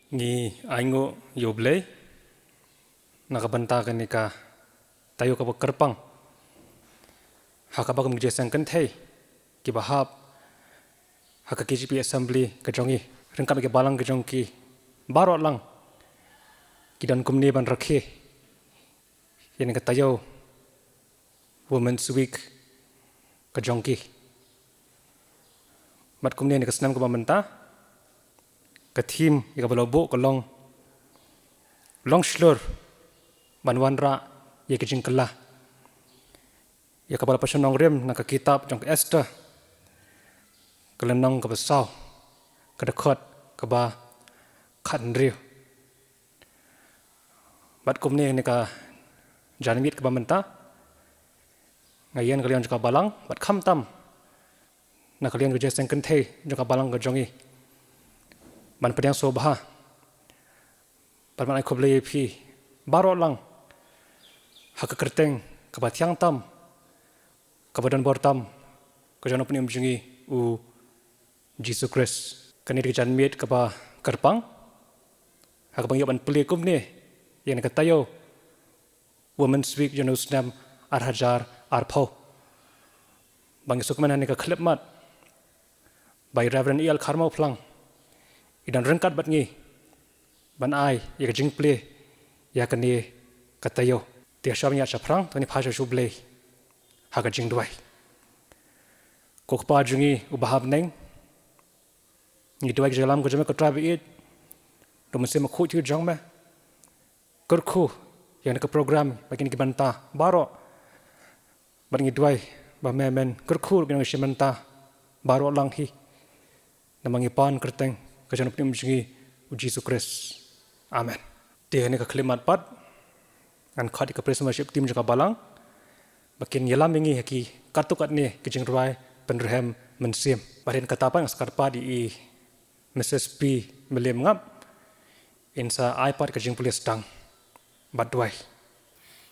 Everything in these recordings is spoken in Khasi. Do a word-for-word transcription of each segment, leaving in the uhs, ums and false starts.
Ngi ainguh ïa U Blei na ka bynta kane ka taïew kaba kyrpang ha kaba kum ki jingïaseng kynthei kiba hap ha ka K J P Assembly ka jong ngi, ryngkat ki balang ka jong ki baroh lang, ki don kumne ban rakhe ïa kane ka taïew Women's Week ka jong ki. Bad kumne ha kane ka snem kaba mynta, ka theme ïa kaba la buh ka long, long shlur ban wanrah ïa ka jingkylla, ïa kaba la pynshong nongrim na ka kitab jong ka Esther, ka lynnong kaba saw, ka dkhot kaba khathynriew. Bad kumne ha kane ka janmiet kaba mynta, nga ïeng na ka liang jong ka balang, bad khamtam na ka liang ka jingïaseng kynthei jong ka balang ka jong ngi, ban pdiang sngewbha bad ban ai khublei ïa phi baroh lang ha ka kyrteng kaba thiang tam, kaba don bor tam ka jong U Nongpynim jong ngi, U Jisu Khrist. Kane ka janmiet kaba kyrpang ha kaba ngi ïoh ban plie kumne ïa kane ka taïew Women's Week jong u snem ar hajar arphew. Ba ngi sngewkmen ha kane ka khyllipmat ba i Reverend E L Kharmawphlang i don ryngkat bad ngi ban ai ïa ka jingplie ïa kane ka taïew. Te shuwa ban ïaid shaphrang, to ngin phai sha U Blei ha ka jingduwai. Ko Kpa jong ngi uba ha bneng, ngi duwai ka jingïalam ka jong me, ko Trai ba ïeit, da u Mynsiem Bakhuid jong me, kyrkhu ïa kane ka program bad kine ki bynta baroh. Bad ngi duwai ba me men kyrkhu ruh ïa kine ki bynta baroh lang hi. Namar ngi pan ha ka kyrteng ka jong U Nongpynim jong ngi, U Jisu Khrist. Amen. Te ha kane ka khyllipmat pat ngan khot ïa ka praise and worship team jong ka balang ba kin ïalam ïa ngi ha ki katto katne ki jingrwai pynrhem mynsiem. Bad hynrei kata pat ngan sa kyrpad ïa i Mrs P Mylliemngap, in sa ai pat ka jingpule sdang bad duwai.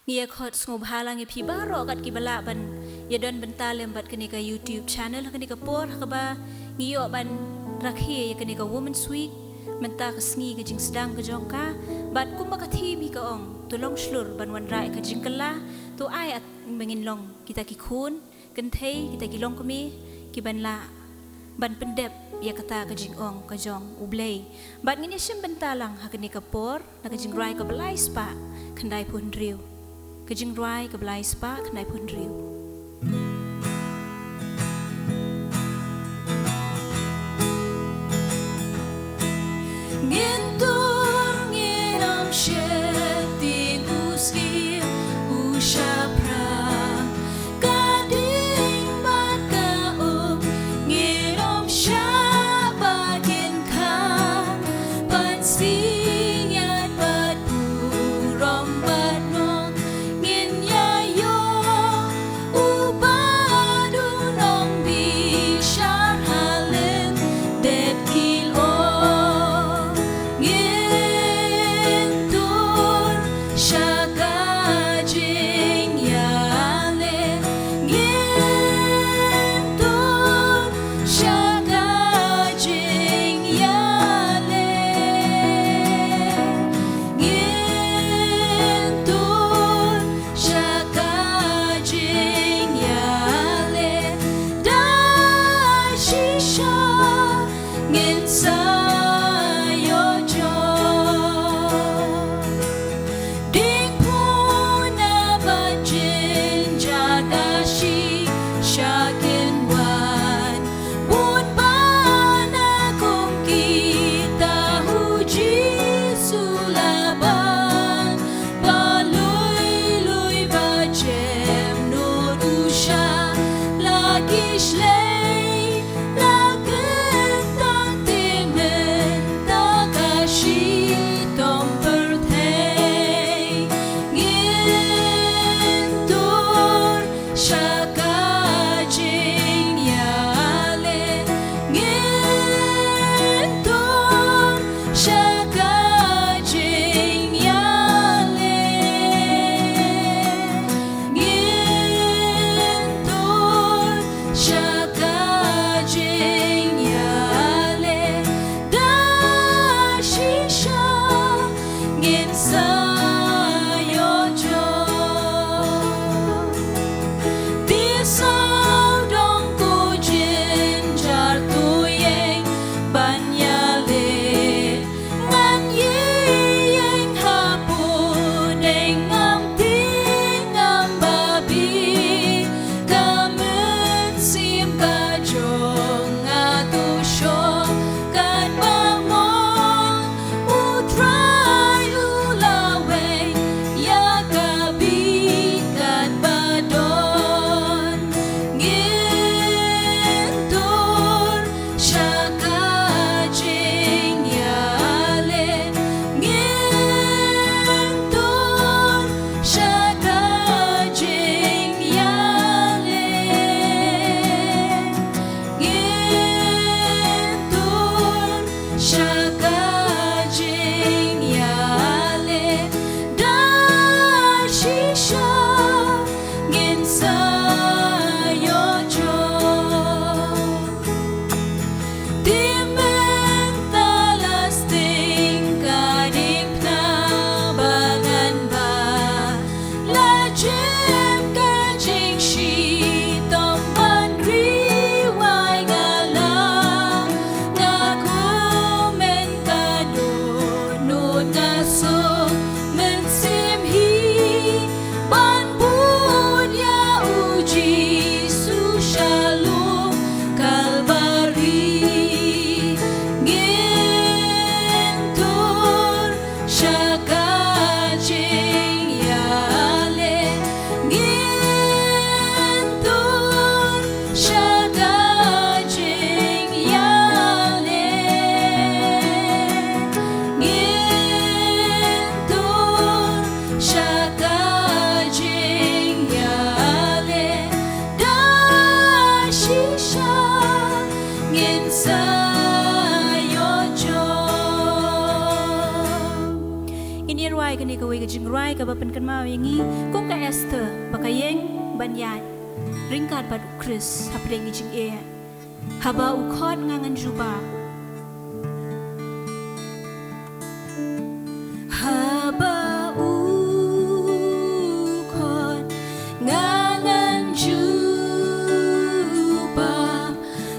Ngi ïa khot sngewbha lang ïa phi baroh kat kiba lah ban ïadon bynta lem bad kane ka YouTube channel ha kane ka por ha kaba ngi ïoh ban rakhe ïa kane ka Women's Week. Mynta ka sngi ka jingsdang ka jong ka, bad kumba ka theme hi ka ong, to long shlur ban wanrah ïa ka jingkylla, to ai ïa ba ngin long kita ki khun kynthei, kita ki longkmie kiban lah ban pyndep ïa kata ka jingong ka jong U Blei. Bad ngin ïa shim bynta lang ha kane ka por na ka jingrwai kaba lai spah khyndaiphew hynriew. Ka jingrwai kaba lai spah khyndaiphew hynriew. Ngin tur ngin ym sheptieng, u syiem u shaphrang, ka ding bad ka um ngin ym shah bad ngin khang, ban sing ïaid bad burom bad nong ngin ïa ïoh, uba Ai kane kawei ka jingrwai kaba pynkynmaw ïa ngi kum ka Esther ba ka ïeng ban ïaid ryngkat bad u Khrist hapdeng ki jingeh. Haba u khot nga ngan jubab. Haba u khot nga ngan jubab.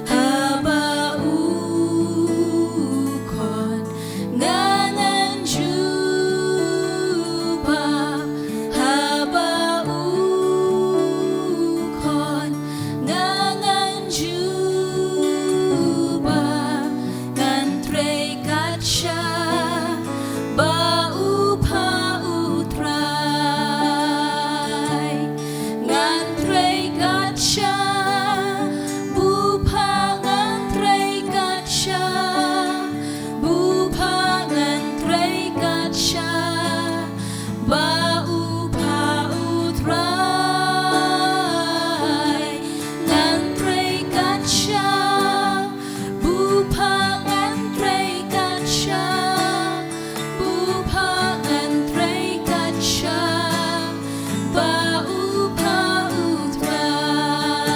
Haba u khot nga ngan jubab. Haba u khot nga ngan jubab. Ngan trei kat shaba u phah u Trai. Ngan trei kat shaba u phah, ngan trei kat shaba u phah, ngan trei kat shaba u phah u Trai. Ngan trei kat shaba u phah, ngan trei kat shaba u phah, ngan trei kat shaba u phah u Trai.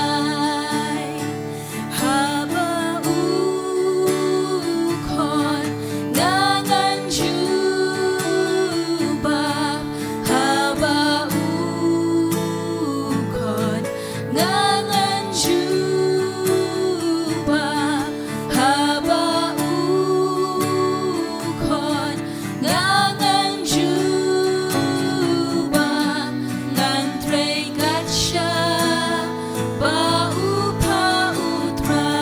Haba u khot nga ngan jubab. Haba u khot nga ngan jubab. Haba u khot nga ngan jubab. Ngan trei kat shaba u phah u Trai.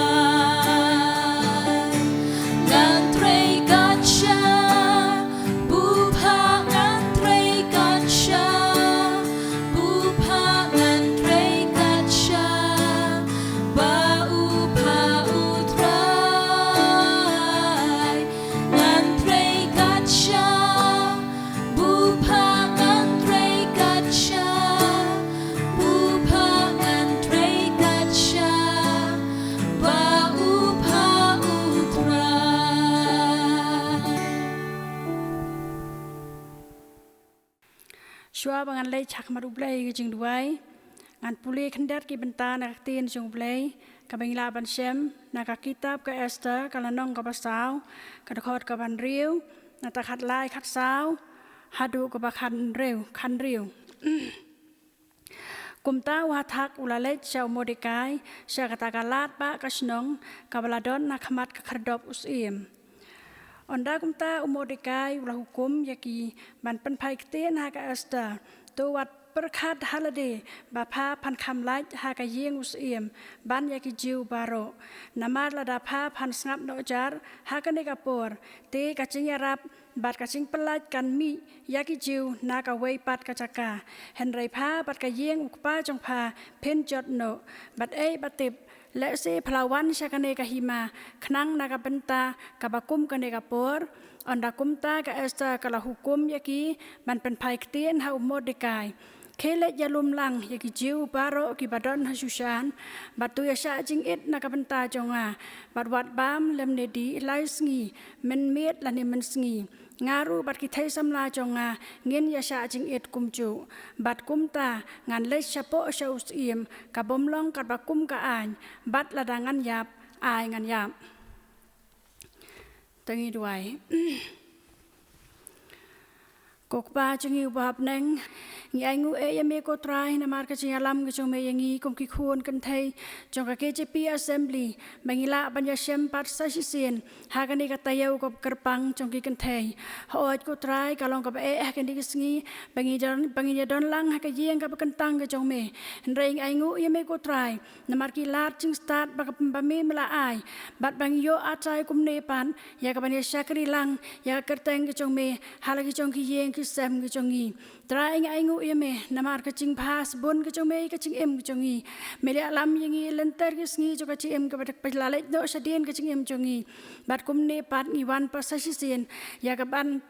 Ngan trei kat shaba u phah, ngan trei kat shaba u phah, ngan trei kat shaba u phah u Trai. Ngan trei kat shaba u phah, ngan trei kat shaba u phah, ngan trei kat shaba u phah u Trai. Shuwa ba ngan leit sha khmat U Blei ka jingduwai, ngan pule khyndiat ki bynta na ka ktien jong U Blei kaba ngi lah ban shem na ka kitab ka Esther, ka lynnong kaba saw, ka dkhot kaba hynriew, na ta khatlai khatsaw haduh kaba khathynriew, khathynriew. Kumta u Hathak u la leit sha u Mordekai sha kata ka lad ba ka shnong kaba la don na khmat ka khyrdop u syiem. Ynda kumta u Mordekai u la hukum ïa ki ban pynphai ktien ha ka Esther, to wat pyrkhat ha lade ba pha phan kham lait ha ka ïing u syiem ban ïa ki Jiw baroh. Namar lada pha phan sngap noh jar ha kane ka por, te ka jingïarap bad ka jingpyllait kan mih ïa ki Jiw na kawei pat ka jaka. Hynrei pha bad ka ïing u kpa jong pha phin jot noh. Bad ei ba tip, lehse pha la wan sha kane ka hima khnang na ka bynta kaba kum kane ka por. Ynda kumta ka Esther ka la hukum ïa ki ban pynphai ktien ha u Mordekai. Khie leit ïalum lang ïa ki Jiw baroh kiba don ha Shushan, bad to ïashah jingit na ka bynta jong nga, bad wat bam lymne dih lai sngi, mynmiet lane mynsngi. Nga ruh bad ki thei samla jong nga ngin ïashah jingit kumjuh. Bad kumta ngan leit shapoh sha u syiem, ka bym long katba kum ka aiñ, bad lada ngan ïap, ai ngan ïap. To ngin duwai. Ko Kpa jong ngi uba ha bneng, ngi ainguh ïa me ko Trai namar ka jingïalam ka jong me ïa ngi kum ki khun kynthei jong ka K J P Assembly, ba ngi lah ban ïashem pat sa shisien ha kane ka taïew kaba kyrpang jong ki kynthei. Hooid ko Trai, ka long kaba eh ha kine ki sngi ba ngi don, ba ngi ïadon lang ha ka ïing kaba kyntang ka jong me. Hynrei ngi ainguh ïa me ko Trai namar ki lad jingstad ba ka, ba me me la ai, bad ba ngi ïoh atai kumne pat ïa ka ban ïa shakri lang ïa ka kyrteng ka jong me ha la ki jong ki ïing ki sem ka jong ngi. Trai, ngi ainguh ïa me namar ka jingbha sbun ka jong me ïa ka jingim ka jong ngi. Me la ïalam ïa ngi lynter ki sngi jong ka jingim kaba dang peit la leit noh shadien ka jingim jong ngi. Bad kumne pat ngi wan pat sa shisien ïa ka ban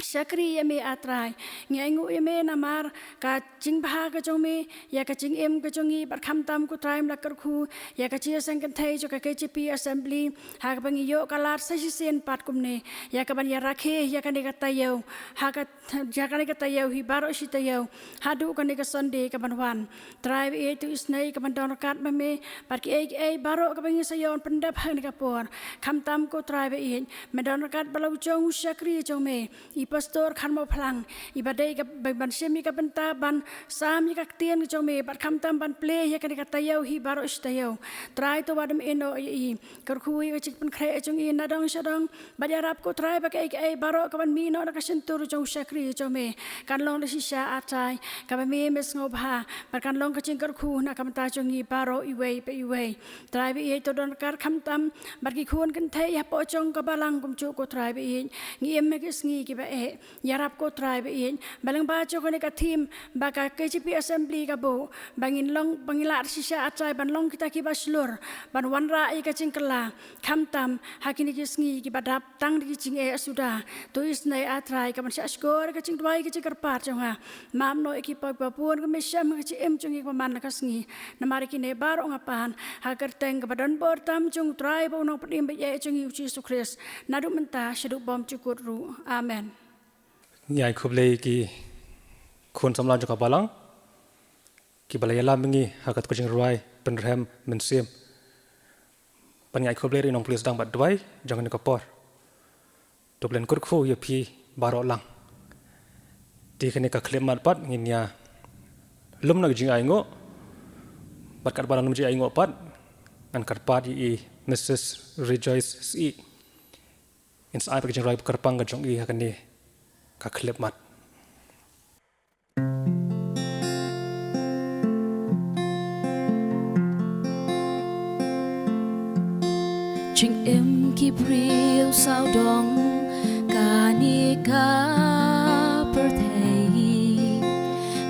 shakri ïa me, A Trai. Ngi ainguh ïa me namar ka jingbha ka jong me ïa ka jingim ka jong ngi, bad khamtam, ko Trai, me la kyrkhu ïa ka jingïaseng kynthei jong ka K J P Assembly, ha kaba ngi ïoh ka lad sa shisien pat kumne, ïa kaban ïa rakhe ïa kane ka taïew, ha ka ïa kane ka taïew hi baroh shi taïew, haduh kane ka Sunday kaban wan. Trai ba ïeit, to isynei kaban don ryngkat ma me bad kiei kiei baroh kaba ngi sa ïoh pyndep ha kane ka por. Khamtam, ko Trai ba ïeit, me don ryngkat bad la u jong u shakri jong me, i Pastor Kharmawphlang, iba dei ka, ba, ban shim ïa ka bynta ban sam ïa ka ktien ka jong me, bad khamtam ban plie ïa kane ka taïew hi baroh shi taïew. Trai, to wat ym ïehnoh ïa i, kyrkhu ïa ka jingpynkhreh jong i na dong sha dong, bad ïarap, ko Trai, ba kaei kaei baroh kaban mih noh na ka shyntur jong u shakri jong me kan long da shisha, A Trai, kaba me, me sngewbha, bad kan long ka jingkyrkhu na ka bynta jong ngi baroh iwei pa iwei. Trai ba ïeit, to don ryngkat khamtam bad ki khun kynthei hapoh jong ka balang kumjuh, ko Trai ba ïeit. Ngi im ha ki sngi kiba eh, ïarap, ko Trai ba ïeit, ba lyngba jong kane ka theme ba ka K J P Assembly ka buh, ba ngin long, ba ngin lah da shisha, A Trai, ban long kita kiba shlur ban wanrah ïa ka jingkylla, khamtam ha kine ki sngi kiba dap tang da ki jingeh suda. To isynei, A Trai, kaban shah shkor ka jingduwai, ka jingkyrpad jong nga. Map noh ïa ki paw kiba bun, ka me shem ka jingim jong ngi kaba man la ka sngi. Namar ïa kine baroh nga pan ha ka kyrteng kaba don bor tam jong u Trai bad u Nongpynim ba ïeit jong ngi, u Jisu Khrist, naduh mynta shaduh bymjukut ruh. Amen. Ngi ai khublei ïa ki khun samla jong ka balang kiba la ïalam ïa ngi ha kato ka jingrwai Pynrhem Mynsiem. Bad ngi ai khublei ïa i nongpule sdang bad duwai jong kane ka por. To Blei un kyrkhu ïa phi baroh lang. Te kane ka khyllipmat pat ngin ïa lum na ka jingainguh. Bad katba nang lum jingainguh pat, ngan kyrpad ïa i Mrs Rejoice Syiem, in sa ai pat ka jingrwai kyrpang ka jong i ha kane ka khyllipmat. Jingim ki briew sawdong kane ka pyrthei,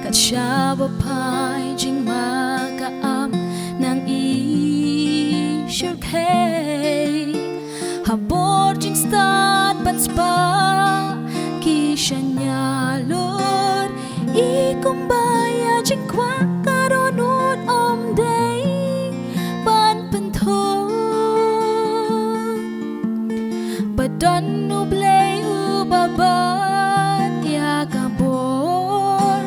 kat shaba phai jingma ka am nang i shyrkhei. Ha bor jingstad ban spah ki shaniah lor, i kumba ïa jingkwah ka dohnud ym dei ban pynthut. Ba don U Blei uba bat ïa ka bor,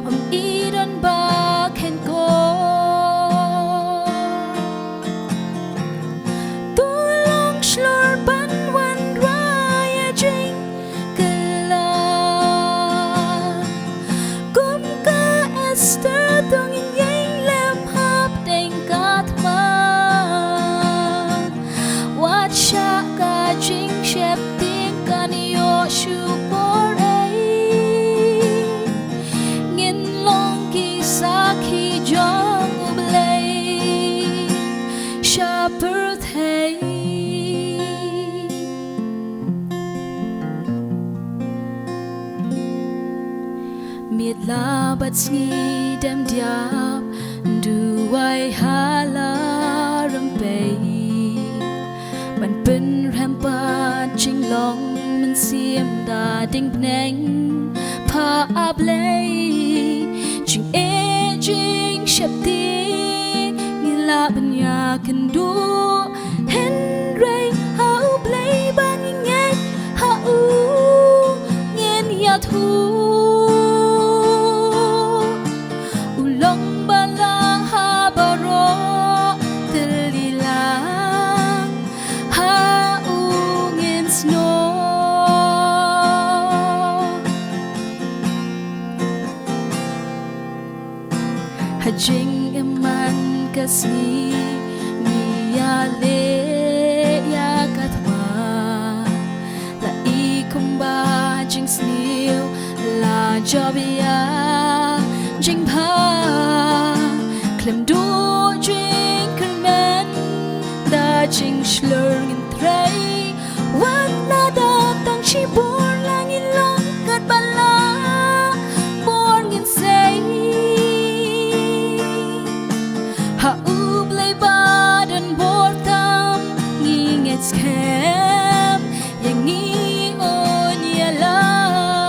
ym i don ba khein kor. To long shlur ban wanrah ïa jingkylla. Kum ka Esther to ngin ïeng lem hapdeng ka thma. Wat shah ka jingsheptieng kan ïoh shukor ei. Ngin long ki sakhi jong U Blei sha pyrthei. Miet la bad sngi dem diap, duwai ha la rympei. Ban pynrem pat jinglong mynsiem da ding bneng pha A Blei. Jingeh jingsheptieng ngin lah ban ïakynduh, hynrei ha U Blei ba ngi ngeit, ha u ngin ïathuh. U long ba lah ha baroh tylli lang, ha u ngin snoh. Ha jingim man ka sngi ngi ïaleh ïa ka thma. La i kumba jingsniew la jop ïa jingbha. Khlem duh jingkyrmen da jingshlur ngin trei. Wat la da tang shibun la ngin long katba la bor ngin sei. Ha U Blei ba don bor tam ngi ngeit skhem ïa ngi un ïalam.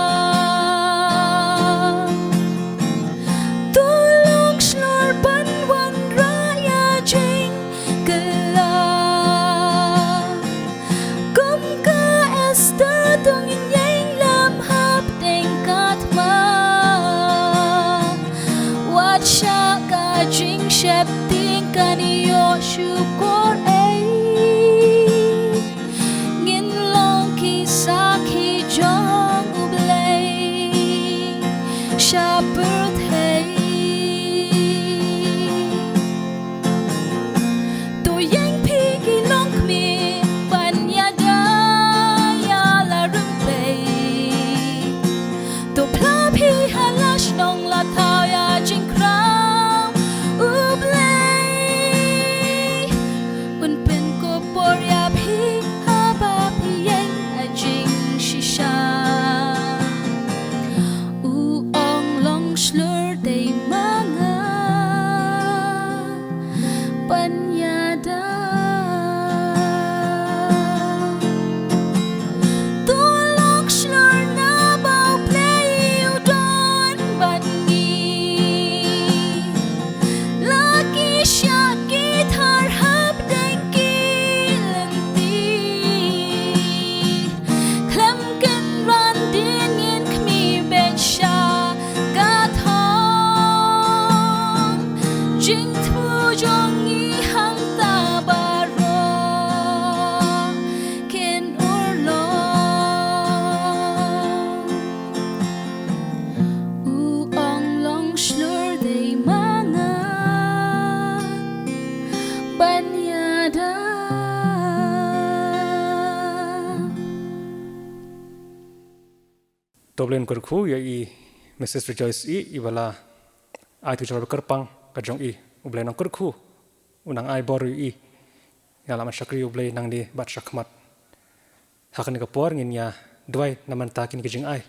To Blei un kyrkhu ïa i Mrs Rejoice i, iba la ai ïa ka jingkyrpang ka jong i. U Blei un kyrkhu, un ai bor ïa i. Ïa la man shakri ïa u Blei nangne bad shakhmat. Ha kane ka por ngin ïa duwai namar kine ki jingai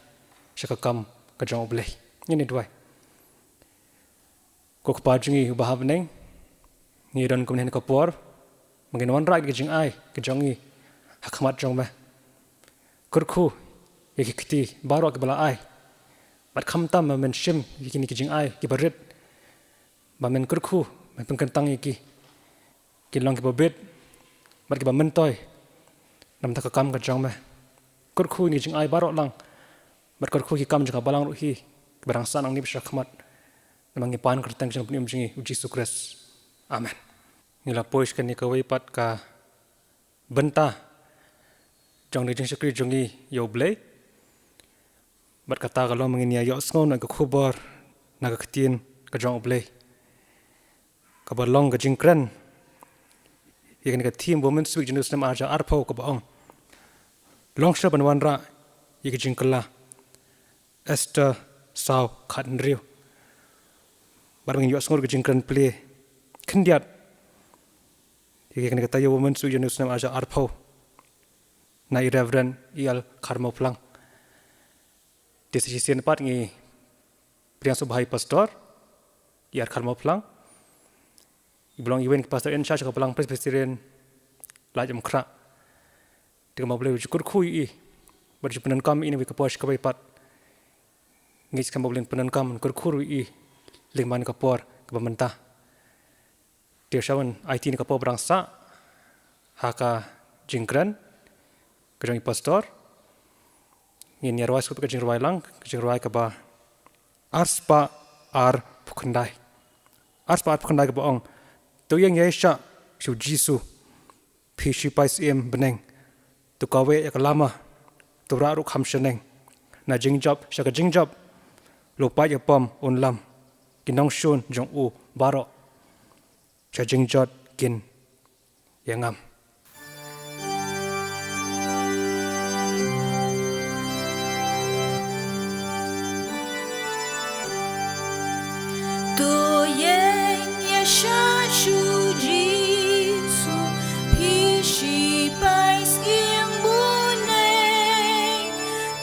sha ka kam ka jong u Blei. Ngin ïa duwai. Ko Kpa jong ngi uba ha bneng, ngi don kumne ha kane ka por ba ngin wanrah ïa ki jingai ka jong ngi ha khmat jong me. Kyrkhu ïa ki kti baroh kiba la ai. Bad khamtam ba men shim ïa kine ki jingai kiba rit, ba men kyrkhu, men pynkyntang ïa ki, kin long kiba bit bad kiba myntoi namar ka kam ka jong me. Kyrkhu ïa ki jingai baroh lang bad kyrkhu ïa ki kam jong ka balang ruh hi kiba dang sah nangne bad shakhmat. Namar ngi pan ha ka kyrteng jong u Trai jong ngi u Jisu Khrist. Amen. Ngi la poi sha kane kawei pat ka bynta jong ka jingshakri jong ngi ïa u Blei. Bad kata ka long ba ngin ïa ïohsngew na ka khubor na ka ktien ka jong u Blei, kaba long ka jingkren ïa kane ka theme Women's Week jong u snem ar hajar arphew, kaba ong, long shuh ban wanrah ïa ka jingkylla. Esther saw khathynriew. Bad ba ngin ïohsngew ka jingkren plie khyndiat ïa kane ka taïew Women's Week jong u snem ar hajar arphew na i Reverend E L Kharmawphlang. Te sa shisien pat ngi pdiang sngewbha ïa i Pastor E R Kharmawphlang, iba long iwei na ki Pastor in charge ka Balang Presbyterian Laitumkhrah. Te kumba U Blei u ju kyrkhu ïa i bad u ju pyndonkam ïa i na kawei ka por sha kawei pat, ngi ngeit skhem ba U Blei un pyndonkam, un kyrkhu ruh ïa i lyngba kane ka por kaba mynta. Te sha ban aiti ïa kane ka por ba dang sah ha ka jingkren ka jong i Pastor, ngin ïa rwai sngewbha ka jingrwai lang, ka jingrwai kaba arspah arphew khyndai. Arspah arphew khyndai, kaba ong: To ïeng ïaishah sha u Jisu, phi sipai syiem bneng. To kaweh ïa ka lama, to rah ruh kham shaneng. Na jingjop sha ka jingjop, lypa ïa pom un lam. Ki nongshun jong u baroh sha jingjot kin ïa ngam. To ïeng ïaishah sha u Jisu, phi sipai syiem bneng.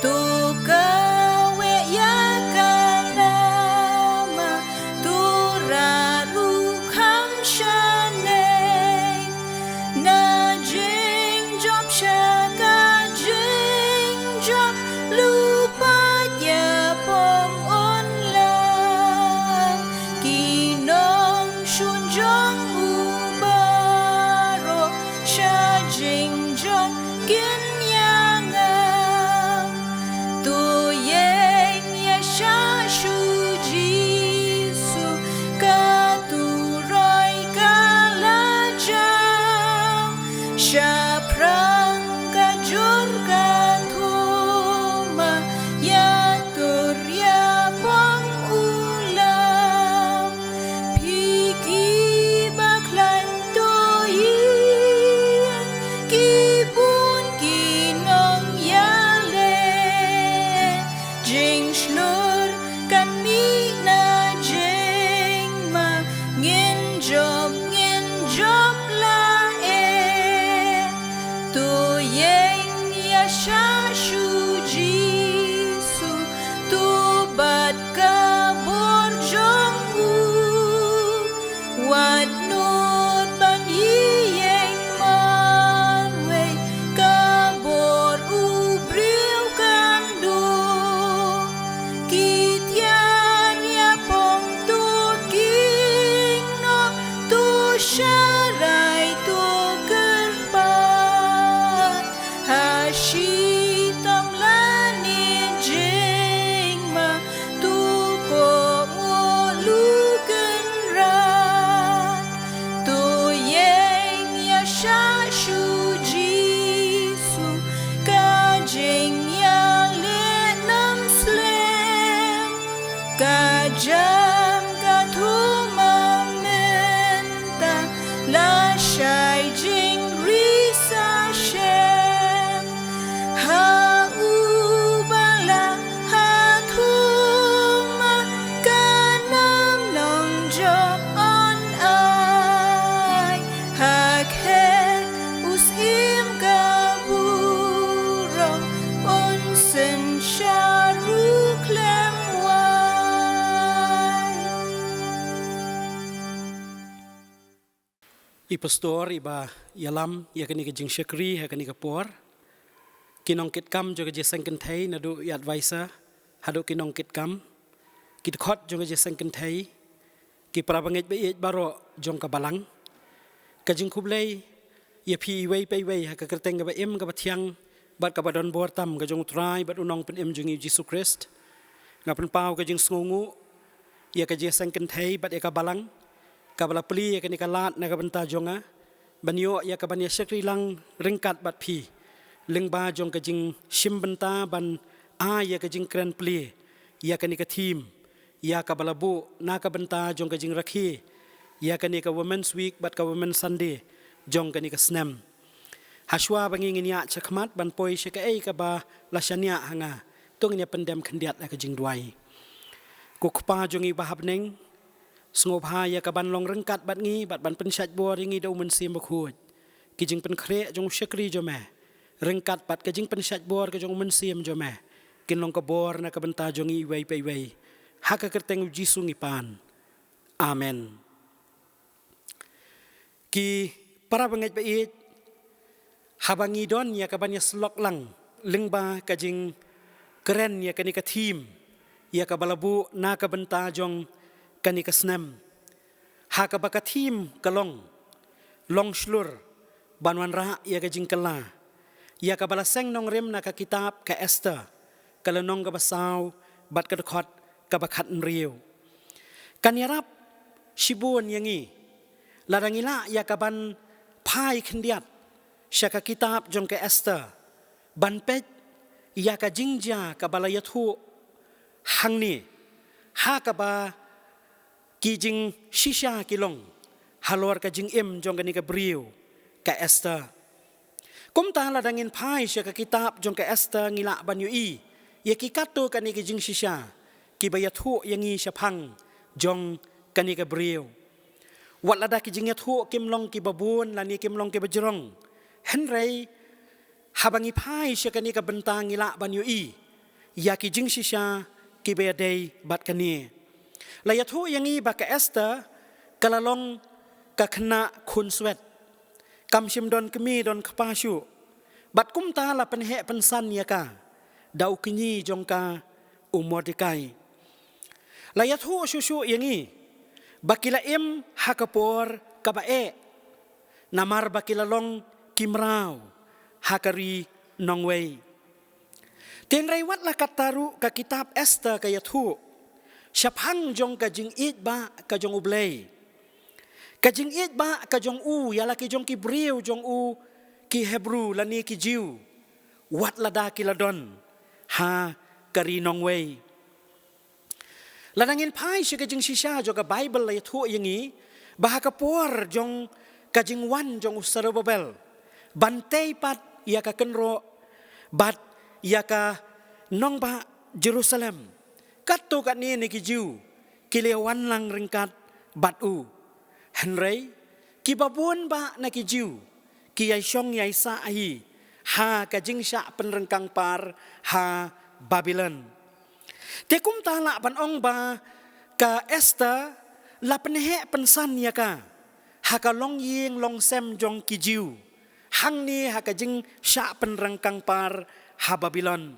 To kaweh ïa ka lama, to rah ruh kham shaneng. Na jingjop sha ka jingjop, lypa ïa pom un lam. Ki nongshun jong u baroh sha jingjot kin ïa ngam. To ïeng ïaishah sha u Jisu, ka turoi ka la jam. Shaphrang ka jur ka thma, ïa tur ïa pom u lam. Phi kiba khlaiñ to ïeng, ki bun ki nongïaleh. Jingshlur kan mih na jingma, ngin jop, ngin jop la eh. To ïeng ïaishah sha u Jisu, to bat ka bor jong u. Wat nud ban ïeng marwei, ka bor u briew kan duh. Ki tiar ïa pom to khing noh, to sharai to kyrpad. Ha shitom lane jingma, to kohnguh Kynrad. To ïeng ïaishah sha u Jisu, ka jingïaleh ym slem. Ka jam ka thma mynta, lashai jingri sa shem. Ha uba la I pastor iba ïalam ïa kane ka jingshakri ha kane ka por, ki nongkitkam jong ka jingïaseng kynthei naduh i advisor haduh ki nongkitkam, ki dkhot jong ka jingïaseng kynthei, ki para bangeit ba ïeit baroh jong ka balang. Ka jingkhublei ïa phi iwei pa iwei ha ka kyrteng kaba im kaba thiang bad kaba don bor tam ka jong U Trai bad U Nongpynim jong ngi U Jisu Khrist. Nga pynpaw ka jingsngewnguh ïa ka jingïaseng kynthei bad ïa ka balang kaba la plie ïa kane ka lad na ka bynta jong nga ban ïoh ïa kaban ïashakri lang ryngkat bad phi lyngba jong ka jingshim bynta ban ai ïa ka jingkren plie ïa kane ka theme, ïa kaba la buh na ka bynta jong ka jingrakhe ïa kane ka Women's Week bad ka Women's Sunday jong kane ka snem. Hashwa ba ngi ngin ïaid shakhmat ban poi sha kaei kaba la shaniah ha nga, to ngin ïa pyndem khyndiat ha ka jingduwai. Ko Kpa jong ngi ba ha bneng, sngewbha ïa kaban long ryngkat bad ngi bad ban pynshait bor ïa ngi da U Mynsiem Bakhuid. Ki jingpynkhreh jong u shakri jong me ryngkat bad ka jingpynshait bor ka jong U Mynsiem jong me kin long ka bor na ka bynta jong ngi iwei pa iwei, ha ka kyrteng U Jisu ngi pan. Amen. Ki para bangeit ba ïeit, haba ngi don ïa kaban ïasyllok lang lyngba ka jingkren ïa kane ka theme ïa kaba la buh na ka bynta jong kane ka snem, ha kaba ka theme ka long, long shlur ban wanrah ïa ka jingkylla, ïa kaba la seng nongrim na ka kitab ka Esther, ka lynnong kaba saw bad ka dkhot kaba khathynriew. Kan ïarap shibun ïa ngi lada ngi lah ïa kaban phai khyndiat sha ka kitab jong ka Esther ban peit ïa ka jingjia kaba la ïathuh hangne, ha kaba ki jingshisha ki long halor ka jingim jong kane ka briew ka Esther. Kumta lada ngin phai sha ka kitab jong ka Esther ngi lah ban ïohi ïa ki katto katne ki jingshisha kiba ïathuh ïa ngi shaphang jong kane ka briew. Wat lada ki jingïathuh kim long kiba bun lane kim long kiba jrong, hynrei haba ngi phai sha kane ka bynta ngi lah ban ïohi ïa ki jingshisha kiba ïadei bad kane. La ïathuh ïa ngi ba ka Esther ka la long ka khynnah khunswet, kam shym don kmie don kpa shuh, bad kumta la pynheh pynsan ïa ka da u kñi jong ka u Mordekai. La ïathuh shuh shuh ïa ngi ba ki la im ha ka por kaba eh, namar ba ki la long ki mraw ha ka ri nongwei. Hynrei wat la katta ruh ka kitab Esther ka ïathuh shaphang jong ka jingïeit ba ka jong U Blei, ka jingïeit ba ka jong u ïa la ki jong ki briew jong u, ki Hebru lane ki Jiw, wat lada ki la don ha ka ri nongwei. Lada ngin phai sha ka jingshisha jong ka Baibl la ïathuh ïa ngi ba ha ka por jong ka jingwan jong u Serubabel ban tei pat ïa ka kynroh bad ïa ka nongbah Jerusalem, katto katne na ki Jiw ki la wan lang ryngkat bad u. Hynrei kiba bun ba na ki Jiw ki ïai shong ïai sah hi ha ka jingshah pynryngkang par ha Babilon. Te kumta lah ban ong ba ka Esther la pynheh pynsan ïa ka ha ka longïing longsem jong ki Jiw hangne ha ka jingshah pynryngkang par ha Babilon.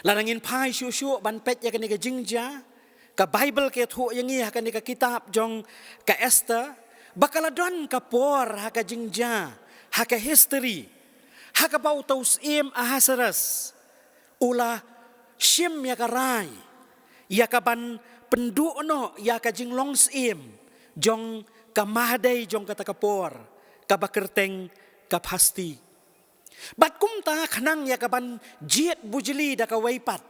Lada ngin phai shuh shuh ban peit ïa kane ka jingjia, ka Baibl ka ïathuh ïa ngi ha kane ka kitab jong ka Esther ba ka la don ka por ha ka jingjia, ha ka history, ha kaba uta u syiem Ahasuerus u la shim ïa ka rai ïa kaban pynduh noh ïa ka jinglong syiem jong ka mahdei jong kata ka por kaba kyrteng ka Vashti. Bad kumta khnang ïa kaban jied bujli da kawei pat,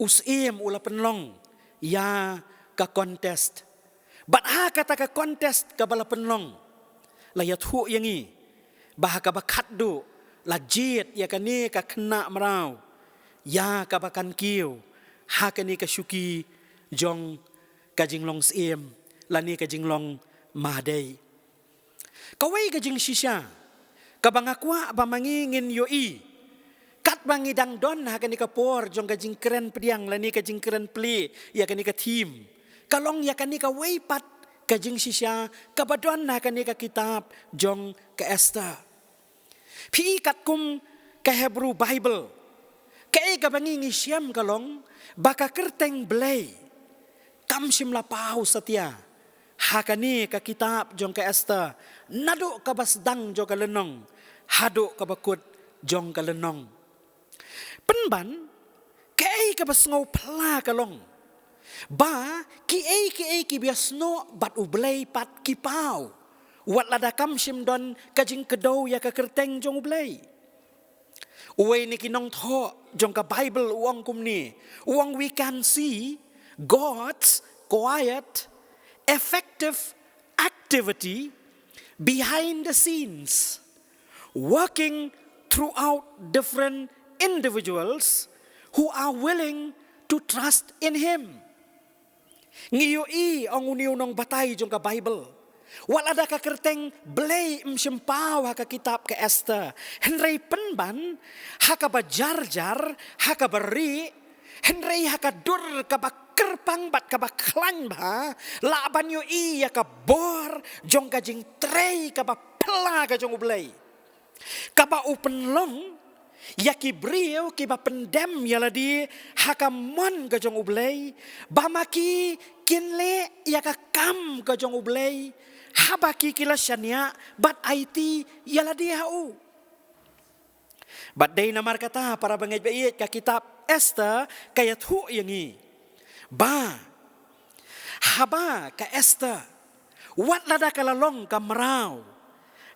u syiem u la pynlong ïa ka contest. Bad ha kata ka contest kaba la pynlong, la ïathuh ïa ngi ba ha kaba khatduh la jied ïa kane ka khynnah mraw ïa kaba kan kiew ha kane ka shuki jong ka jinglong syiem lane ka jinglong mahdei. Kawei ka jingshisha kaba nga kwah ba ma ngi ngin ïohi, katba ngi dang don ha kane ka por jong ka jingkren pdiang lane ka jingkren plie ïa kane ka theme, ka long ïa kane kawei pat ka jingshisha kaba don ha kane ka kitab jong ka Esther. Phi i katkum ka Hebrew Bible, kaei kaba ngi ngi shem ka long ba ka kyrteng Blei kam shym la paw satia ha kane ka kitab jong ka Esther, naduh kaba sdang jong ka lynnong haduh kaba kut jong ka lynnong. Pynban, kaei kaba sngewphylla ka long ba kiei kiei kiba ïasnoh bad U Blei pat ki paw, wat lada kam shym don ka jingkdew ïa ka kyrteng jong U Blei. Uwei na ki nongthoh jong ka Bible u ong kumne, u ong, "We can see God's quiet, effective activity behind the scenes, working throughout different individuals who are willing to trust in Him." Ngi ïohi, ong une u nongbatai jong ka Bible, wat lada ka kyrteng Blei ym shym paw ha ka kitab ka Esther, hynrei pynban ha kaba jar jar, ha kaba rieh, hynrei ha ka dur kaba kyrpang bad kaba khlaiñ bha, lah ban ïohi ïa ka bor jong ka jingtrei kaba phylla ka jong U Blei, kaba u pynlong ïa ki briew kiba pyndem ïa lade ha ka mon ka jong U Blei, ba ma ki kin leh ïa ka kam ka jong U Blei, haba ki ki la shaniah bad aiti ïa lade ha u. Bad dei namar kata, para bangeit ba ïeit, ka kitab Esther ka ïathuh ïa ngi ba haba ka Esther, wat lada ka la long ka mraw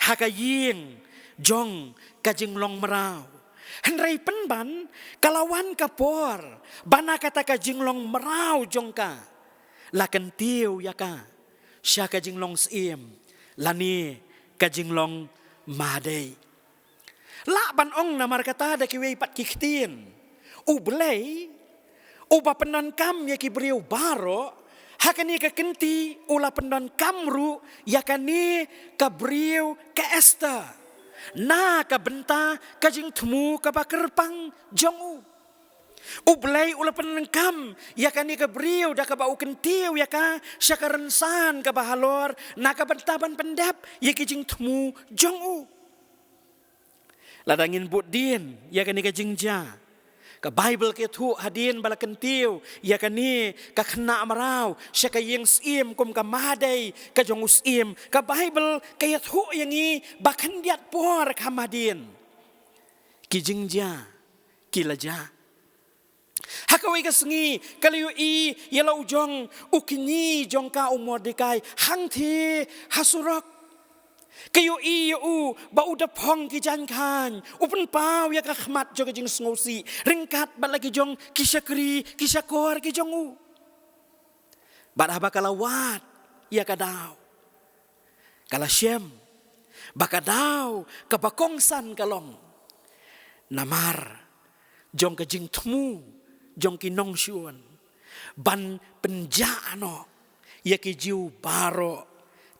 ha ka ïing jong ka jinglong mraw, hynrei pynban ka la wan ka por ba na kata ka jinglong mraw jong ka la kyntiew ïa ka sha ka jinglong syiem lane ka jinglong madei. Lah ban ong namar kata da kiwei pat ki ktien, U Blei uba pyndonkam ïa ki briew baroh, ha kane ka kynti u la pyndonkam ruh ïa kane ka briew ka Esther na ka bynta ka jingthmu kaba kyrpang jong u. U Blei u la pyndonkam ïa kane ka briew da kaba u kyntiew ïa ka sha ka rynsan kaba halor na ka bynta ban pyndep ïa ki jingthmu jong u. Lada ngin bud dien ïa kane ka jingjia, ka Bible ka ïathuh, hadien ba la kyntiew ïa kane ka khynnah mraw sha ka ïing syiem kum ka madei ka jong u syiem, ka Bible ka ïathuh ïa ngi ba khyndiat por kham hadien ki jingjia ki la jia. Ha kawei ka sngi ka la ïohi ïa la u jong u kñi jong ka, u Mordekai, hangthie ha surok. Ka ïohi ïa u ba u da phong ki jaiñkhain, u pynpaw ïa ka khmat jong ka jingsngewsih ryngkat bad la ki jong ki shakri ki shakor ki jong u. Bad haba ka la wad ïa ka daw, ka la shem ba ka daw kaba kongsan ka long namar jong ka jingthmu jong ki nongshun ban pynjah noh ïa ki Jiw baroh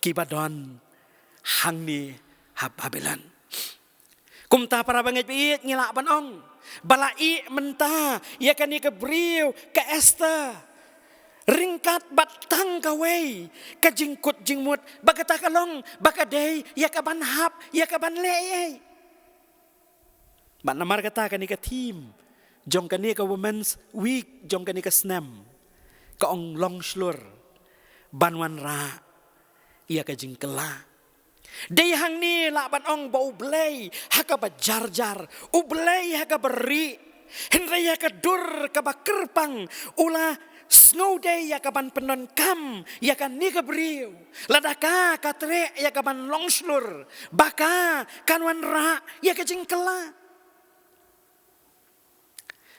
kiba don hangne ha Babilon. Kumta para bangeit ba ïeit, ngi lah ban ong ba la ïeh mynta ïa kane ka briew ka Esther ryngkat bad tang kawei ka jingkut jingmut, ba kata ka long ba ka dei ïa ka ban hap, ïa ka ban leh ei ei. Bad namar kata kane ka theme jong kane ka Women's Week jong kane ka snem ka ong long shlur ban wanrah ïa ka jingkylla. Dei hangne lah ban ong ba U Blei ha kaba jar jar, U Blei ha kaba rieh, hynrei ha ka dur kaba kyrpang u la sngewdei ïa ka ban pyndonkam ïa kane ka briew. Lada ka ka treh ïa ka ban long shlur, ba ka kan wanrah ïa ka jingkylla.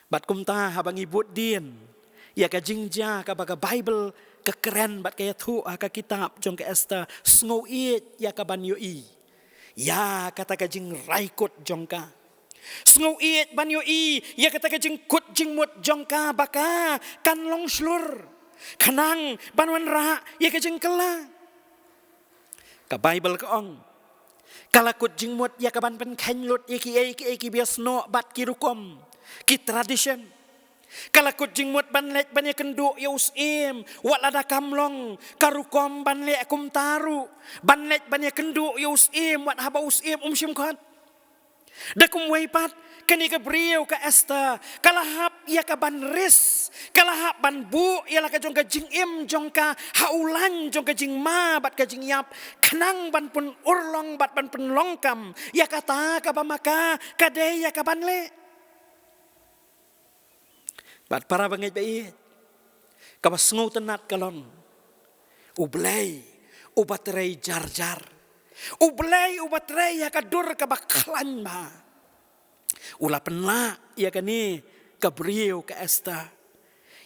Bad kumta haba ngi bud dien ïa ka jingjia kaba ka Bible ka kren bad ka ïathuh ha ka kitab jong ka Esther, sngew ïeit ïa ka ban ïohi ïa kata ka jingrai kut jong ka. Sngew ïeit ban ïohi ïa kata ka jingkut jingmut jong ka ba ka kan long shlur khnang ban wanrah ïa ka jingkylla. Ka Bible ka ong, ka la kut jingmut ïa ka ban pynkheiñ lut ïa kiei kiei kiba ïasnoh bad ki rukom, ki tradition. Ka la kut jingmut ban leit ban ïakynduh ïa u syiem, wat lada kam long ka rukom ban leh kumta ruh, ban leit ban ïakynduh ïa u syiem wat haba u syiem um shym khot. Da kumwei pat, kane ka briew ka Esther ka la hap ïa ka ban risk, ka la hap ban buh ïa la ka jong ka jingim jong ka ha u laiñ jong ka jingma bad ka jingïap, khnang ban pynurlong bad ban pynlong kam ïa kata kaba ma ka ka dei ïa ka ban leh. Bad para bangeit ba ïeit, kaba sngewtynnat ka long, U Blei uba trei jar jar, U Blei uba trei ha ka dur kaba khlaiñ bha, u la pynlah ïa kane ka briew ka Esther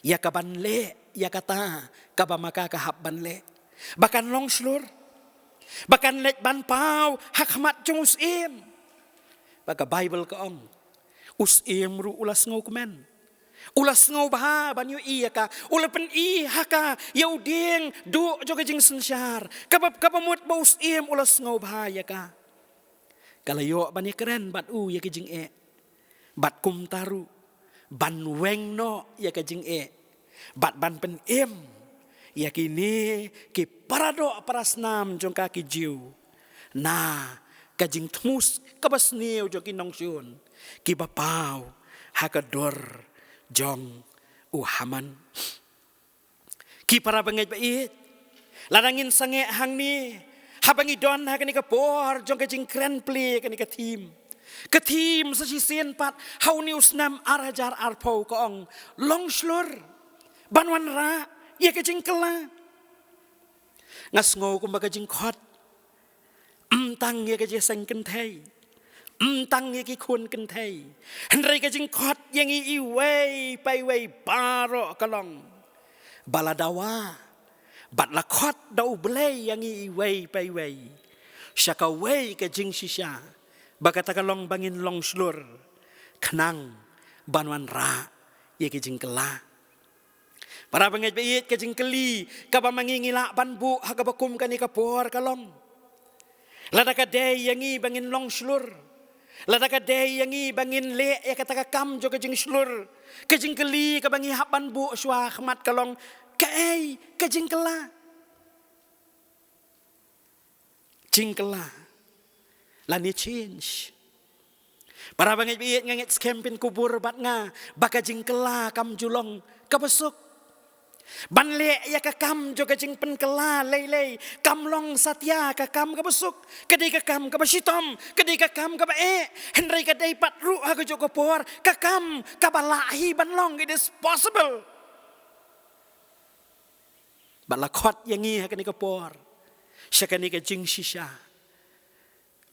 ïa ka ban leh ïa kata kaba ma ka ka hap ban leh, ba kan long shlur, ba kan leit ban paw ha khmat jong u syiem. Ba ka Baibl ka ong, u syiem ruh u la sngewkmen, u la sngewbha ban ïohi ïa ka, u la pyni ha ka ïa u dieng duh jong ka jingsynshar, kaba, kaba mut ba u syiem u la sngewbha ïa ka. Ka la ïoh ban ïakren bad u ïa ka jingeh, bad kumta ruh ban weng noh ïa ka jingeh, bad ban pynim ïa kine ki paradoh parasnam jong ka ki Jiw na ka jingthmu kaba sniew jong ki nongshun kiba paw ha ka dur jong u Haman. Ki para bangeit ba ïeit, lada ngin sangeh hangne, haba ngi don ha kane ka por jong ka jingkren plie kane ka theme, ka theme sa shisien pat ha une u snem ar hajar arphew ka ong, long shlur ban wanrah ïa ka jingkylla. Nga sngew kumba ka jingkhot ym tang ïa ka jingïaseng kynthei, ym tang ïa ki khun kynthei, hynrei ka jingkhot ïa ngi iwei pa iwei baroh ka long ba la dawa bad la khot da U Blei ïa ngi iwei pa iwei sha kawei ka jingshisha, ba kata ka long ba ngin long shlur khnang ban wanrah ïa ka jingkylla. Para bangeit ba ïeit, ka jingkylli kaba ma ngi ngi lah ban buh ha kaba kum kane ka por ka long, lada ka dei ïa ngi ba ngin long shlur, lada ka dei ïa ngi ba ngin leh ïa kata ka kam jong ka jingshlur, ka jingkylli kaba ngi hap ban buh shuwa khmat ka long, kaei ka jingkylla? Jingkylla lane change. Para bangeit ba ïeit, nga ngeit skhem phin kubur bad nga ba ka jingkylla kam ju long kaba suk. Ban leh ïa ka kam jong ka jingpynkylla lei lei kam long satia ka kam kaba suk. Ka dei ka kam kaba shitom, ka dei ka kam kaba eh, hynrei ka dei pat ruh ha kajuh ka por ka kam kaba lah hi ban long. It is possible. Bad la khot ïa ngi ha kane ka por sha kane ka jingshisha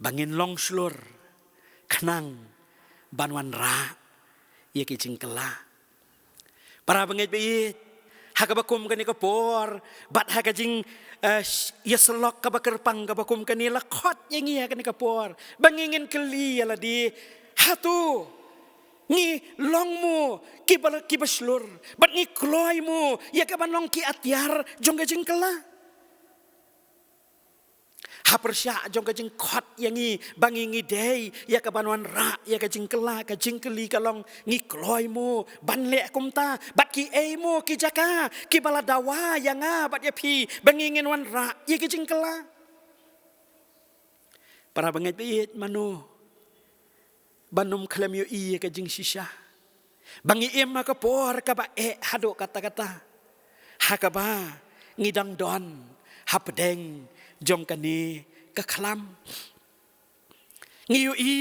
ba ngin long shlur khnang ban wanrah ïa ka jingkylla. Para bangeit ba ïeit, ha kaba kum kane ka por bad ha ka jing, eh, sh-, ïasyllok kaba kyrpang kaba kum kane, la khot ïa ngi ha kane ka por ba ngi ngin kylli ïa lade, hato ngi long mo kiba, kiba shlur, bad ngi kloi mo ïa kaban long ki atiar jong ka jingkylla? Ha pyrshah jong ka jingkhot ïa ngi ba ngi ngi dei ïa kaban wanrah ïa ka jingkylla, ka jingkylli ka long, ngi kloi mo ban leh kumta? Bad kiei mo ki jaka kiba la dawa ïa nga bad ïa phi ba ngi ngin wanrah ïa ka jingkylla? Para bangeit ba ïeit, mano ban ym khlem ïohi ïa ka jingshisha ba ngi im ha ka por kaba eh haduh katta katta, ha kaba ngi dang don hapdeng jong kane ka khlam? Ngi ïohi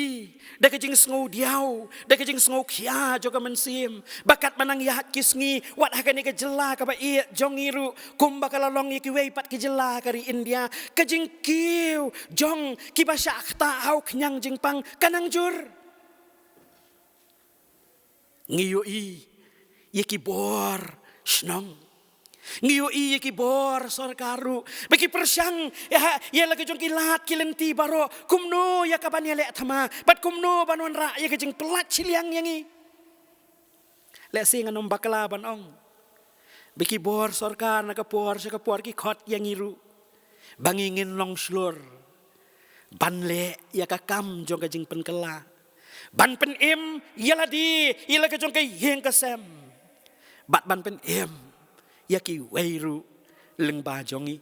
da ka jingsngew diaw, da ka jingsngew khia jong ka mynsiem, ba katba nang ïaid ki sngi, wat ha kane ka jylla kaba ïeit jong ngi ruh, kumba ka la long ïa kiwei pat ki jylla ka ri India, ka jingkiew jong kiba shah ktah ha u khñiang jingpang ka nang jur. Ngi ïohi ïa ki bor shnong, ngi ïohi ïa ki bor sorkar ruh ba ki pyrshang ïa, ïa la ka jong ki lad ki lynti baroh, kumno ïa kaban ïaleh thma bad kumno ban wanrah ïa ka jingpynlait shiliang ïa ngi. Lehse ngan ym bakla ban ong ba ki bor sorkar na ka por sha ka por ki khot ïa ngi ruh ba ngi ngin long shlur ban leh ïa ka kam jong ka jingpynkylla, ban pynim ïa lade ïa la ka jong ka ïing ka sem. bad ban pynim ïa kiwei ruh lyngba jong ngi.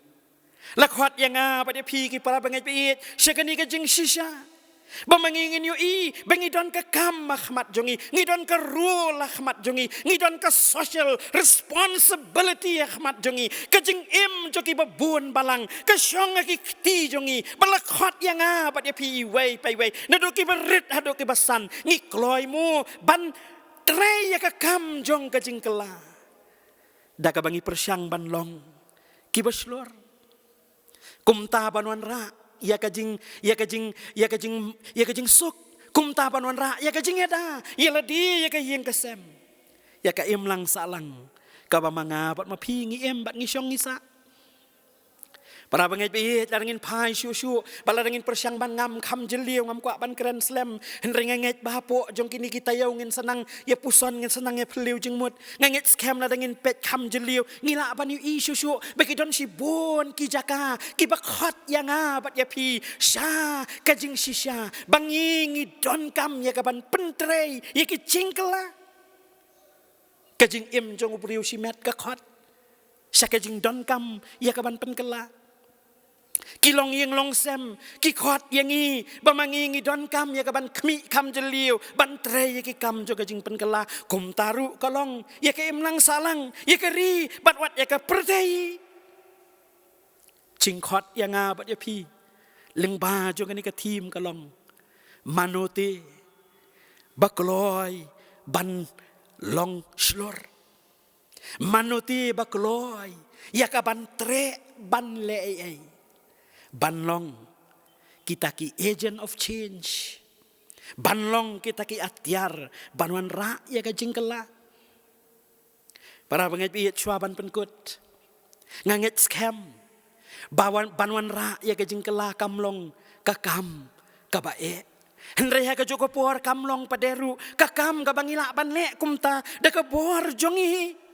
La khot ïa nga bad ïa phi ki para bangeit baieit sha kane ka jingshisha, ba ma ngi ngin ïohi ba ngi don ka kam ha khmat jong ngi, ngi don ka role ha khmat jong ngi, ngi don ka social responsibility ha khmat jong ngi. Ka jingim jong ki babun balang ka shong ha ki kti jong ngi. Ba la khot ïa nga bad ïa phi iwei pa iwei, naduh ki barit haduh ki basan, ngi kloi mo ban trei ïa ka kam jong ka jingkylla da kaba ngi pyrshang ban long ki bashlur? Kumta ban wanrah ïa ka jing, ïa ka jing, ïa ka jing, ïa ka jingsuk, kumta ban wanrah ïa ka jingïada ïa lade, ïa ka ïing ka sem, ïa ka imlang sahlang kaba ma nga bad ma phi ngi im bad ngi shong ngi sah. Para bangeit baieit, lada ngin phai shuh shuh, ba lada ngin pyrshang ban ngam kham jylliew, ngam kwah ban kren slem, hynrei nga ngeit ba hapoh jong kine ki taïew ngin sa nang ïa puson, ngin sa nang ïa phylliew jingmut. Nga ngeit skhem lada ngin peit kham jylliew, ngi lah ban ïohi shuh shuh ba ki don shibun ki jaka kiba khot ïa nga bad ïa phi sha ka jingshisha, ba ngi ngi donkam ïa ka ban pyntrei ïa ki jingkylla. Ka jingim jong u briew shimet ka khot sha ka jingdonkam ïa ka ban pynkylla. Ki longïing longsem ki khot ïa ngi ba ma ngi ngi donkam ïa ka ban khmih kham jylliew ban trei ïa ki kam jong ka jingpynkylla. Kumta ruh ka long ïa ka imlang sahlang, ïa ka ri bad wat ïa ka pyrthei. Jingkhot ïa nga bad ïa phi lyngba jong kane ka theme ka long: Mano te ba kloi ban long shlur? Mano te ba kloi ïa ka ban treh ban leh ei ei? Ban long kita ki agent of change, ban long kita ki atiar ban wanrah ïa ka jingkylla. Para bangeit baieit, shuwa ban pynkut, nga ngeit skhem ba wan, ban wanrah ïa ka jingkylla kam long ka kam kaba eh. Hynrei ha kajuh ka por kam long pat ruh ka kam kaba ngi lah ban leh kumta da ka bor jong ngi.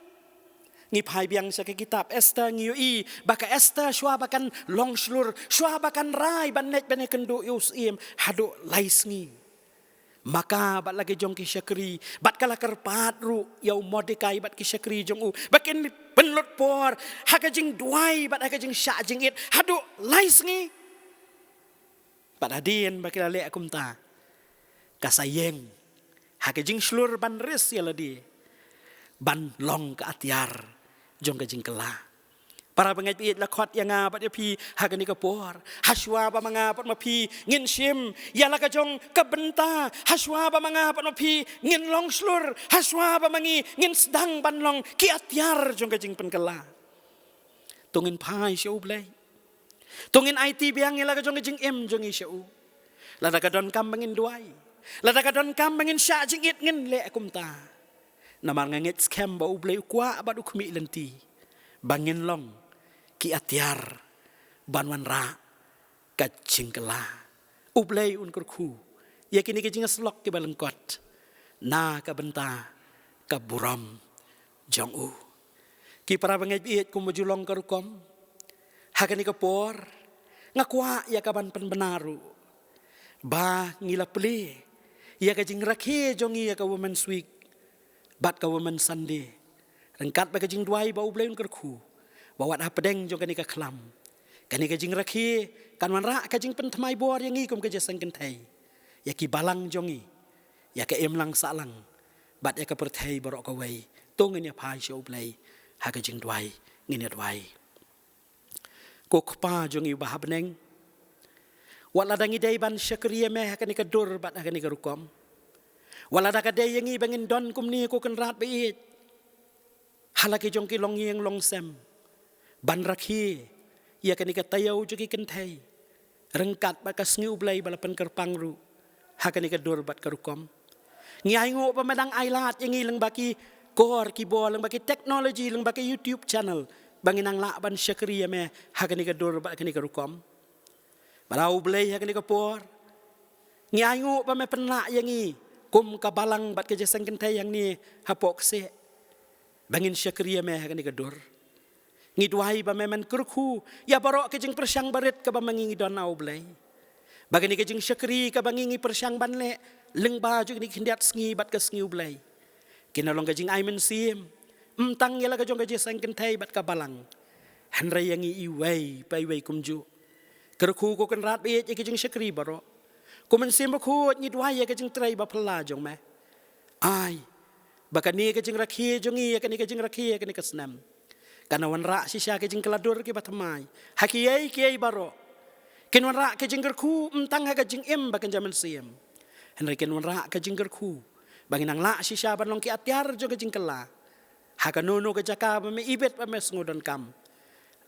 Ngi phai biang sha ka kitab Esther, ngi ïohi ba ka Esther shuwa ba kan long shlur, shuwa ba kan rai ban leit ban ïakynduh ïa u syiem haduh lai sngi, ma ka bad la ki jong ki shakri bad ka la kyrpad ruh ïa u Mordekai bad ki shakri jong u ba kin pynlut por ha ka jingduwai bad ha ka jingshah jingit haduh lai sngi. Bad hadien ba ki la leh kumta, ka sa ïeng ha ka jingshlur ban ris ïa lade ban long ka atiar jong ka jingkylla. Para bangeit baieit, la khot ïa nga bad ïa phi ha kane ka por, ha shuwa ba ma nga bad ma phi ngin shim ïa la ka jong ka bynta, ha shuwa ba ma nga bad ma phi ngin long shlur, ha shuwa ba ma ngi ngin sdang ban long ki atiar jong ka jingpynkylla. To ngin phai sha U Blei. To ngin aiti biang ïa la ka jong ka jingim jong ngi sha u. Lada ka donkam ba ngin duwai, lada ka donkam ba ngin shah jingit, ngin leh kumta. Namar nga ngeit skhem ba U Blei u kwah bad u khmih lynti ba ngin long ki atiar ban wanrah ka jingkylla. U Blei un kyrkhu ïa kine ki jingïasyllok kiba lyngkot na ka bynta ka burom jong u. Ki para bangeit baieit, kumba ju long ka rukom, ha kane ka por nga kwah ïa ka ban pynbna ruh ba ngi la plie ïa ka jingrakhe jong ngi ïa ka Women's Week bad ka Women's Sunday, ryngkat bad ka jingduwai ba U Blei un kyrkhu ba wat hapdeng jong kane ka khlam, kane ka jingrakhe kan wanrah ka jingpynthymmai bor ïa ngi kum ka jingïaseng kynthei, ïa ki balang jong ngi, ïa ka imlang sahlang bad ïa ka pyrthei baroh kawei. To ngin ïa phai sha U Blei ha ka jingduwai. Ngin ïa duwai. Ko Kpa jong ngi uba ha bneng, wat lada ngi dei ban shakri ïa me ha kane ka dur bad ha kane ka rukom, wat lada ka dei ïa ngi ba ngin don kumne, ko Kynrad baieit, ha la ki jong ki longïing longsem ban rakhe ïa kane ka taïew jong ki kynthei, ryngkat bad ka sngi U Blei ba la pynkyrpang ruh ha kane ka dur bad ka rukom. Ngi ainguh ba me dang ailad ïa ngi lyngba ki kor ki bor, lyngba ki technology, lyngba ki YouTube channel, ba ngin nang lah ban shakri ïa me ha kane ka dur bad kane ka rukom. Bad ah U Blei, ha kane ka por ngi ainguh ba me pynlah ïa ngi kum ka balang bad ka jingïaseng kynthei hangne hapoh kseh, ba ngin shakri ïa me ha kane ka dur. Ngi duwai ba me men kyrkhu ïa baroh ka jingpyrshang barit kaba ma ngi ngi don, ah U Blei, ba kane ka jingshakri kaba ngi ngi pyrshang ban leh lyngba jong kine ki khyndiat sngi bad ka sngi U Blei, kin long ka jingai mynsiem, Ym tang ïa la ka jong ka jingïaseng kynthei bad ka balang, hynrei ïa ngi iwei pa iwei kumjuh. Kyrkhu ko Kynrad baieit ïa ka jingshakri baroh. Ko Mynsiem Bakhuid, ngi duwai ïa ka jingtrei ba phylla jong me. Ai ba kane ka jingrakhe jong ngi ïa kane ka jingrakhe ïa kane ka snem kan wanrah shisha ki jingkylla dur kiba thymmai ha kiei kiei baroh. Kin wanrah ka jingkyrkhu ym tang ha ka jingim ba kan jia mynsiem, hynrei kin wanrah ka jingkyrkhu ba ngin nang lah shisha ban long ki atiar jong ka jingkylla ha kano kano ka jaka ba me ibit ba me sngewdonkam.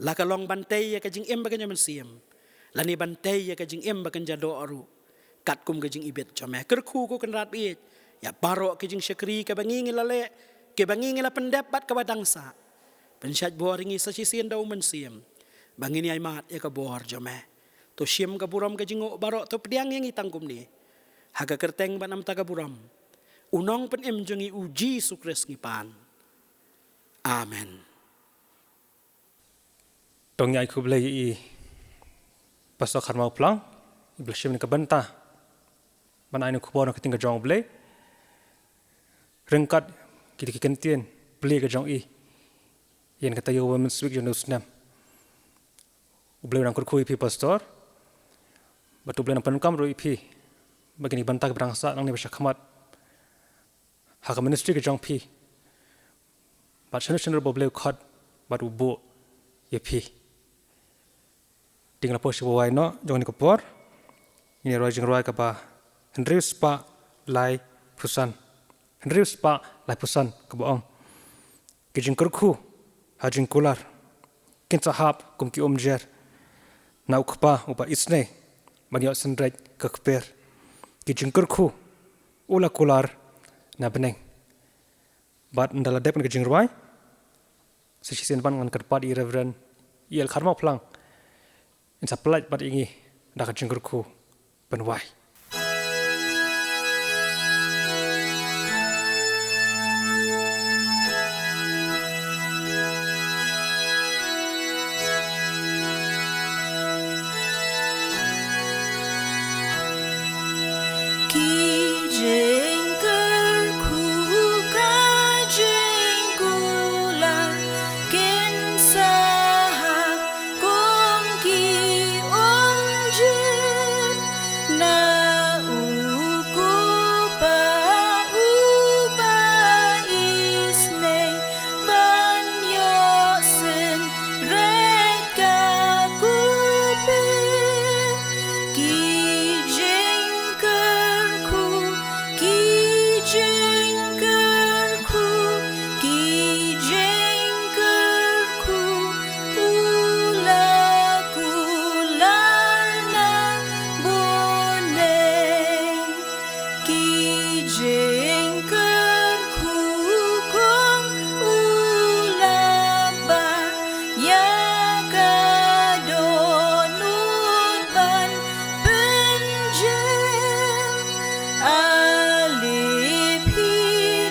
La ka long ban tei ïa ka jingim ba kan jia mynsiem, lane ban tei ïa ka jingim ba kan jia doh ruh, katkum ka jingibit jong me. Kyrkhu ko Kynrad baieit ïa baroh ki jingshakri kiba ngi ngi la leh, kiba ngi ngi la pyndep bad kaba dang sah. Pynshait bor ïa ngi sa shisien da u Mynsiem ba ngin ïaimad ïa ka bor jong me. To shim ka burom ka jingnguh baroh, to pdiang ïa ngi tang kumne. Ha ka kyrteng bad na ka bynta ka burom u Nongpynim jong ngi U Jisu Khrist ngi pan. Amen. To ngi ai khublei ïa i Pastor Kharmawphlang iba la shim ïa ka bynta ban ai ïa ka khubor na ka ktien ka jong U Blei ryngkat kita ki kyntien plie ka jong i ïa kane ka taïew Women's Week jong une u snem. U Blei u nang kyrkhu ïa phi Pastor, bad U Blei u nang pyndonkam ruh ïa phi bad kine ki bynta kiba dang sah nangne bad shakhmat ha ka ministry ka jong phi, bad shano shano ruh ba U Blei u khot bad u buh ïa phi. Te ngin ïa poi sha kaba wai noh jong kane ka por. Ngin ïa rwai jingrwai kaba hynriew spah laiphew san. Hynriew spah laiphew san kaba ong: Ki jingkyrkhu ha jingkular kin sa hap kum ki umjer na u kpa uba isynei ban ïohsynreit ka kper. Ki jingkyrkhu u la kular na bneng. Bad ynda la dep kane ka jingrwai, sa shisien pat ngan kyrpad ïa i Reverend E L Kharmawphlang in sa pynlait bad ïa ngi da ka jingkyrkhu ban wai. Ki jingkyrkhu ka jingkular kin sa hap kum ki umjer na u kpa uba isynei ban ïohsynreit ka kper. Ki jingkyrkhu, ki jingkyrkhu, ki jingkyrkhu u la kular na bneng. Ki jingkyrkhu kum u la bah ïa ka dohnud ban pynjem. Ale phi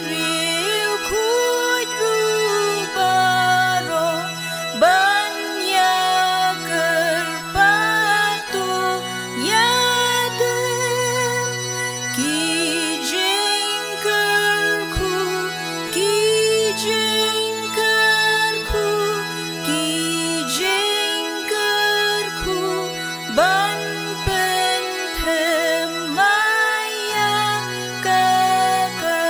riewkhuid ruh baroh ban ïa kyrpad to ïa dem. Ki jingkyrkhu, ki jingkyrkhu, ki jingkyrkhu ban pynthymmai ïa kata.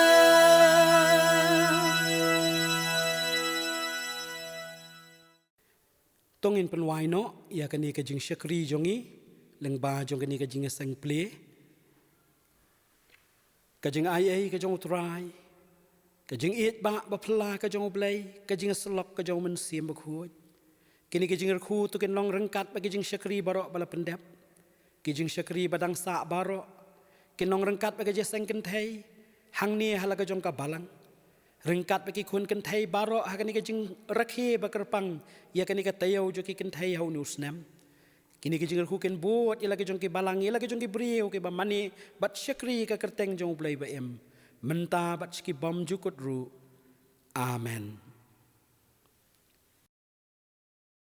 To ngin pynwai noh ïa kane ka jingshakri jong ngi lyngba jong kane ka jingïaseng plie. Ka jingaiei ka jong U Trai, ka jingïeit ba, ba phylla ka jong U Blei, ka jingïasyllok ka jong U Mynsiem Bakhuid. Kine ki jingkyrkhu to kin long ryngkat bad ki jingshakri baroh ba la pyndep. Ki jingshakri ba dang sah baroh kin long ryngkat bad ka jingïaseng kynthei hangne ha la ka jong ka balang, ryngkat bad ki khun kynthei baroh ha kane ka jingrakhe ba kyrpang ïa kane ka taïew jong ki kynthei ha une u snem. Kine ki jingkyrkhu kin bud ïa la ka jong ki balang, ïa la ka jong ki briew kiba mane bad shakri ïa ka kyrteng jong U Blei ba im, mynta bad sha ki bymjukut ruh. Amen.